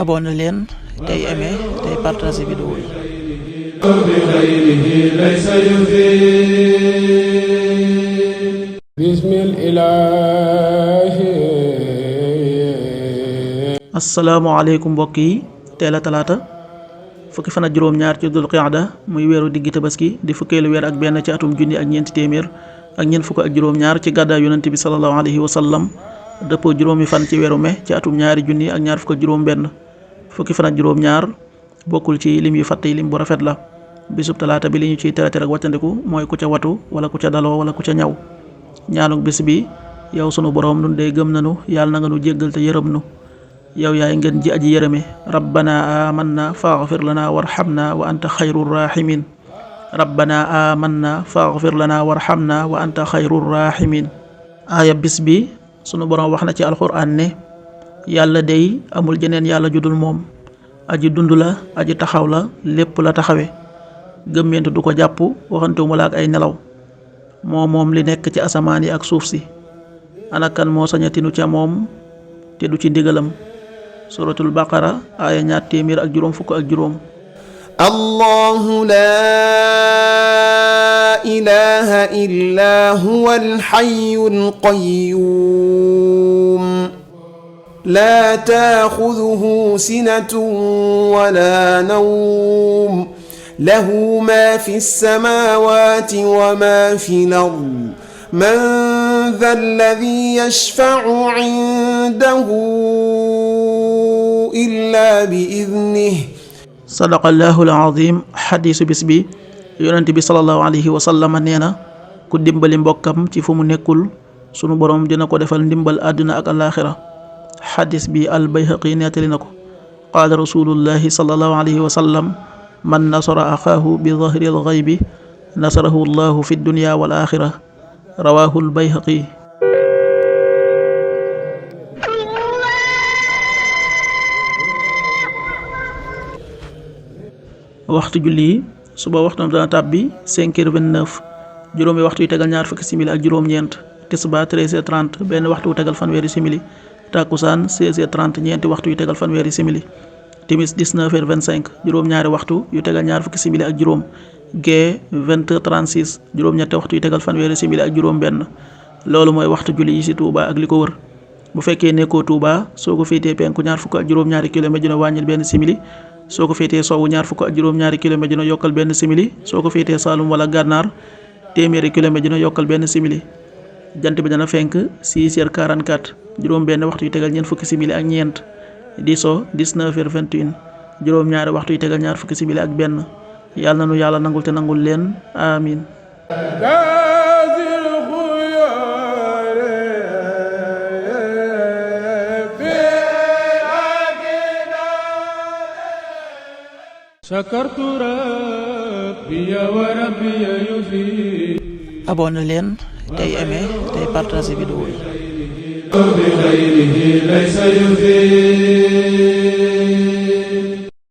abonné leen tey aimé tey partagé vidéo yi. asalaamaaleykum mbokk yi, teel a talaata fukki fan ak juróom-ñaar ci dul qiada muy weeru diggi tabaski di fukkeelu weer ak benn ci atum junni ak ñeenti téeméer ak ñeent fukk ak juróom-ñaar ci gàddaay yonent bi sallallahu alayhi wa sallam dëppoo juróomi fan ci weeru mai ci atum ñaari junni ak ñaar fukk ak juróom-benn. fukki fan ak juróom-ñaar bokkul ci lim yu fàtte lim bu rafet la. bisub talaata bi li ñu ciy tere ak wàccandiku mooy ku ca watu wala ku ca daloo wala ku ca ñaw. ñaanuk bis bi: yow sunu boroom nun dey gëm nanu, yàlla na nga nu jéggal te yërëm nu. yow yaay ngeen ji aji yërëme. rabbana amanna faghfir lana warhamna wa anta xayrur rahimin. rabbana amanna faghfir lana warhamna wa anta xayrur rahimin. aaya bis bi sunu boroom wax na ci alxuraan ne yàlla dey amul jeneen yàlla judul moom, aji dund la, aji taxaw la, lépp la taxawe. gëmmentu du ko jàpp, waxantewuma la ak ay nelaw. moom li nekk ci asamaan yi ak suuf si. anakan moo sañatinu ca moom te du ci ndigalam. suratul baqara aaya 245. allahu laa ilaha illa huwa alhayyul qayyum laa taaxuduhu sinatun wala nawm lahu ma fi samaawaati wa ma fi l-ard man dha alladi yashfa'u indahu illa bi idnihi. sadaqallahu al-azim. xadiisu bis bi yonent bi sallallahu alayhi wa sallam nee na ku dimbali mbokkam ci fu mu nekkul sunu borom dina ko defal ndimbal àdduna ak alaaxira. xadiis bi al-Bayhaqi nettali na ko. qaala rasulullahi sallallahu alayhi wa sallam man nasara axaahu bi dahri al-ghaybi nasarahu llahu fi dunya wal axira. rawaahu al-Bayhaqi. waxtu julli yi: suba waxtu dana tàbbi 5h29, juróomi waxtu yu tegal ñaar fukki simili ak juróom-ñeent. tisbaar 13h30, benn waxtu yu tegal fanweeri simili. takkusaan 16h30, ñeenti waxtu yu tegal fanweeri simili. timis 19h25, juróom-ñaari waxtu yu tegal ñaar fukki simili ak juróom. gee 20h36, juróom-ñetti waxtu yu tegal fanweeri simili ak juróom-benn. loolu mooy waxtu julli yi ci Touba ak li ko wër. bu fekkee nekkoo Touba, soo ko féetee penku ñaar fukk ak juróom-ñaari kilomètre dina wàññil benn simili. soo ko féetee sowwu ñaar fukk ak juróom-ñaari kilomètre dina yokkal benn simili. soo ko féetee Saalum wala Gànnaar, téeméeri kilomètre dina yokkal benn simili. jant bi dana fenk 6h44, juróom benn waxtu yu tegal ñeent fukki simili ak ñeent. di so 19h21, juróom-ñaari waxtu yu tegal ñaar fukki simili ak benn. yàlla na nu yàlla nangul te nangul leen amin. abonné leen tey aimé tey partagé vidéo yi.